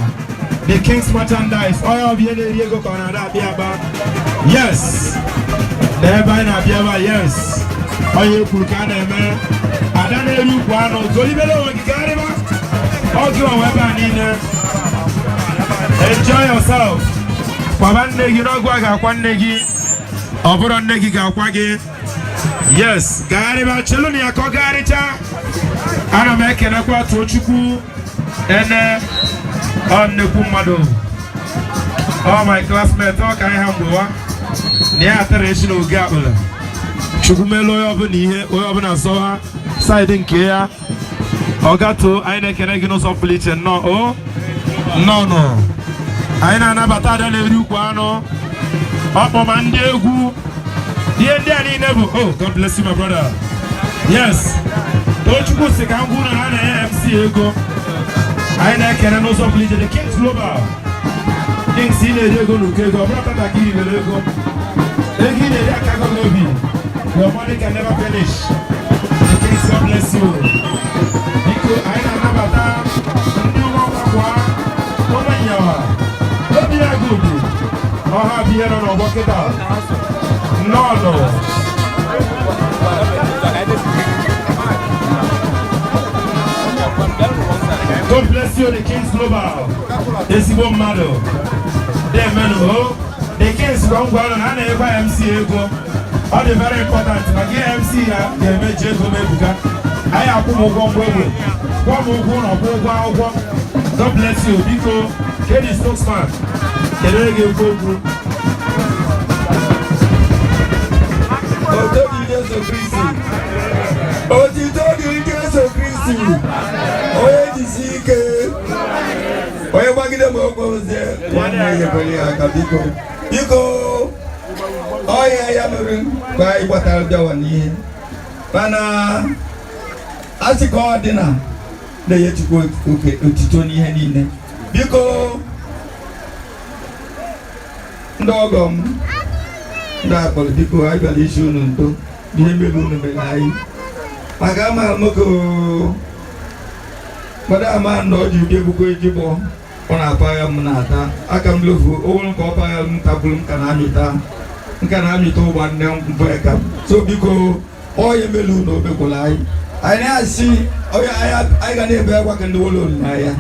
the Kings Merchandise. Ọnya bụ ihe na-eri ego ka ọ na-ada abịa aba. Yes, na ebe anyị na-abịa ebe a, yes, onye kwuru ka a na-eme. Ada na-eri ukwu anụ, golibere onwe gị, gagharịba ọ gị nwa ebe a niile. Enjoy yourself. Kwaba nne gị n'ọgụ a ga-akwa nne gị, ọ bụrụ nne gị ga-akwa gị. Yes, gagharịba, chelu na ya ka ọ gagharịcha. Ana m ekenekwa Tochukwu ene, ọ nnekwu mmadụ, ọ my classmate, ọ ka anyị ha mgbe wa na ya atara echi n'oge akpụla. Chukwu meelu onye ọbụla ihe, onye ọbụla zọwa side nke ya. Ọ gatoo. Anyị na-ekene gị n'ụzọ pụrụ iche. Nnọọ o, nnọọ nọ. Anyị na-anabata ada na-eri ukwu anụ, ọkpọma ndị egwu, ihe ndị a niile bụ. Oh, God bless you, my brother. Yes, Tochukwu si ka m gwuru na a na-enye MC ego. Anyị na-ekene n'ụzọ pụrụ iche the Kings Global. Kings, ị na-eri ego n'uko ego. Ọ bụrụ tata ka ị ribere ego, ego ị na-eri aka gị n'obi. Your money can never finish. The Kings, God bless you. Biko, anyị na-anabata ndị ụmụ ọgbakwa ụmụ nyawa obi ya gudu ọha bụ ihe nọ n'ọgbọ kịta. Nnọọnụ. God bless you, the Kings Global. Ezigbo mmadụ. Demenụ o. The Kings, gwa ngwa ụlọ na a na-enyekwa MC ego. Ọ dị very important maka ihe MC ya ga-emeji ego m ebuka. Anyị akwụ m ụgwọ ngwa egbe. Kwụọ m ụgwọ ụlọ, kwụọ ụgwọ akwụkwọ. God bless you. Biko, kedu spokesman? Kedu onye ga-ekwu okwu? Otito dịrị Jesu Kristi. Otito dịrị Jesu Kristi. Onye jisi ike. Onye gbagide ma okpozie nwanne ya ekwere ya aka biko. Biko, ọhịa ya mere ka anyị gbatara bịawa n'ihe. Mana a sị ka ọ dị na na-enye Chukwu oke otito n'ihe niile. Biko, ndị ọgọ m ndị akpọrọ, biko, anyị bịara isi unu ndo ihe mere unu mere anyị maka ama nwoke mmadụ ama na ọ ji ụdị ebubo ejigbo ọ na-apagha m na-ata aka m lofu owuru ka ọ pagha m tagburu m ka na-amịta nka na-amịta ụgba nne mbụ ka m. So biko, onye mere unu omekwara anyị, anyị na-asị onye anyị ga na-ebe akwa ka ndị wolo n'ahịa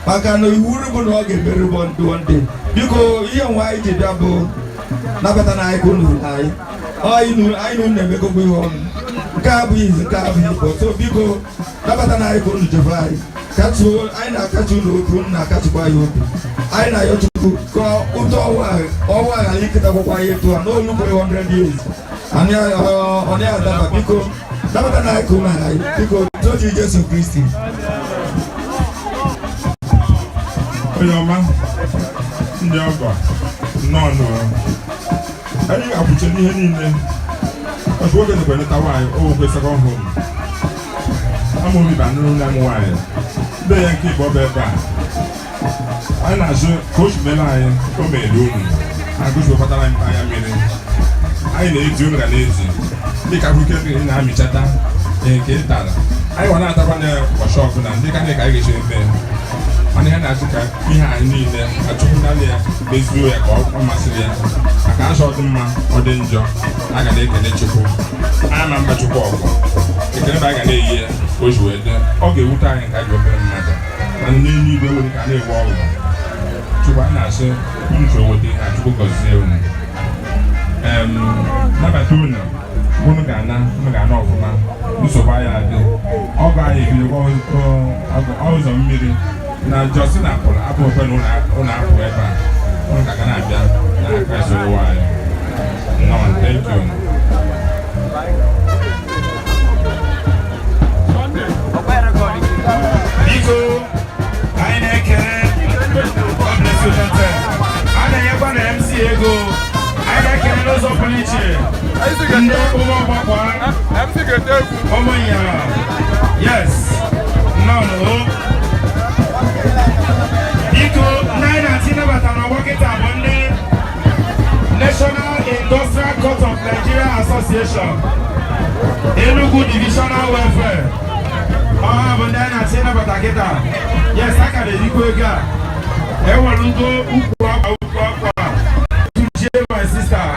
maka na iwu bụ na ọ ga-emerụbọ ndụ ndị. Biko, ihe nwa anyị ji bịa bụ nabata na anyị ka unu hụrụ anyị. Anyị na unu na-emekọkwa ihe ọnụ, nke a abụghị izu, nke a abụghị igbo. So biko, nabata na anyị ka unu jebe anyị katuo. Anyị na-akachi unu obi, unu na-akachikwa anyị obi. Anyị na-ayọ Chukwu ka ụtọ ọnwa ghara iketakwa anyị etu a n'olu bụ 100 years ọ naghị adaba. Biko, nabata na anyị ka unu anyị. Biko, tochi Jesu Kristi. Onye ọma, ndị ọgọ, nnọọ nụ. Anyị ga-akwụcha n'ihe niile otu nwoke dịkwa leta nwaanyị o nwekwe second home. Amaobi ba nụrụ nne m nwaanyị ndị ya nke igbo bụ ebe a anyị na-azụ ka o si mere anyị, o mere unu agụziokọtara anyị anya mmiri anyị na-eji unu ga na-eji dị ka akwụkwọ ike na-amịchata nke ị tara anyị nwa na-atakwa na ụbọchị ọbụla ndị ka anyị ka anyị ga-esi eme. Mana ihe na-asị ka ihe anyị niile achụkwụ naanị ya mezuo ya ka ọ masịrị ya, maka asọ ọ dị mma, ọ dị njọ, a ga na-ekele Chukwu. Anyị ma mba Chukwu ọgụ ekele bụ anyị ga na-eyi ya ka o ji wee dị. Ọ ga-ewute anyị ka anyị ji obere mmadụ, mana n'elu igwe nwere ka a na-ewe ọgwụ Chukwu. A na-asị unu chọrọ weta ihe a, Chukwu gọzie unu. Nabata unu, unu ga-ana, unu ga-ana ọfụma. Nsogbu anyị adị, ọgụ anyị ebidokwa ụzọ mmiri na Jos na apụrụ apụ ekwe na ụlọ apụ ebe a, unu ka ga na-abịa na Kraịst Onyenwe anyị. Nnọọ, thank you. Biko, anyị na-ekele. God bless you, Tete. A na-enyekwa na MC ego. Anyị na-ekele n'ụzọ pụrụ iche ndị ụmụ ọgbakwa ụmụnyara. Yes, nnọọ. Biko, ndị anyị na-achọ ịnabata n'ọgbọ kịta bụ ndị National Industrial Court of Nigeria Association, Enugu Divisional Welfare. Ọha bụ ndị anyị na-achọ ịnabata kịta. Yes, a ka na-erikwa ego a ewelugo ukwu akwa, ukwu akwa tụchie. My sister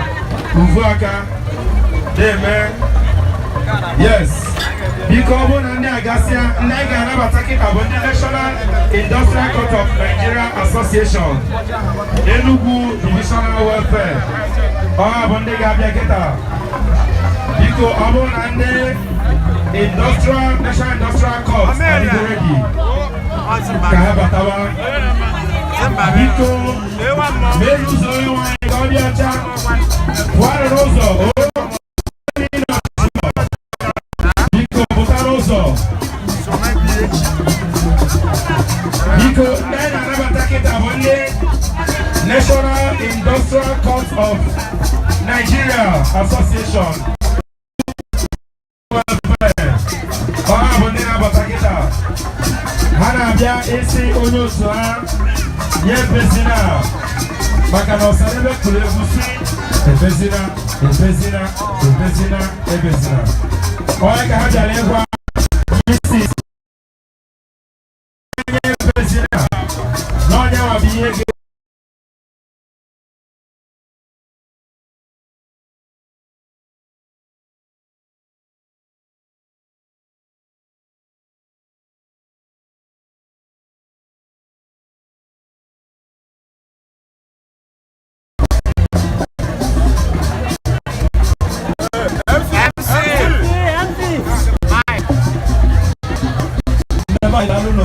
uvu aka na-eme. Yes, biko, ọ bụrụ na ndị agasịa, ndị anyị ga-anabata kịta bụ ndị National Industrial Court of Nigeria Association, Enugu Divisional Welfare. Ọha bụ ndị ga-abịa kịta. Biko, ọ bụrụ na ndị Industrial National Industrial Court adịgo ready ka ha batawa. Biko, mee ụzọ onye nwanyị ka ọ dị ọcha. Pụọ n'ụzọ o. Biko, pụta n'ụzọ. Biko, ndị anyị na-anabata kịta bụ ndị National Industrial Court of Nigeria Association. Ọha bụ ndị na-abata kịta. Ha na-abịa isi onye otu ha nye ebezina, maka na Ọsadebe kụrụ egwu si ebezina, ebezina, ebezina, ebezina. Onye ka ha bịara ịgwa Mrs. onye ebezina na onye nwa bụ ihe ga Ebe anyị daalụ.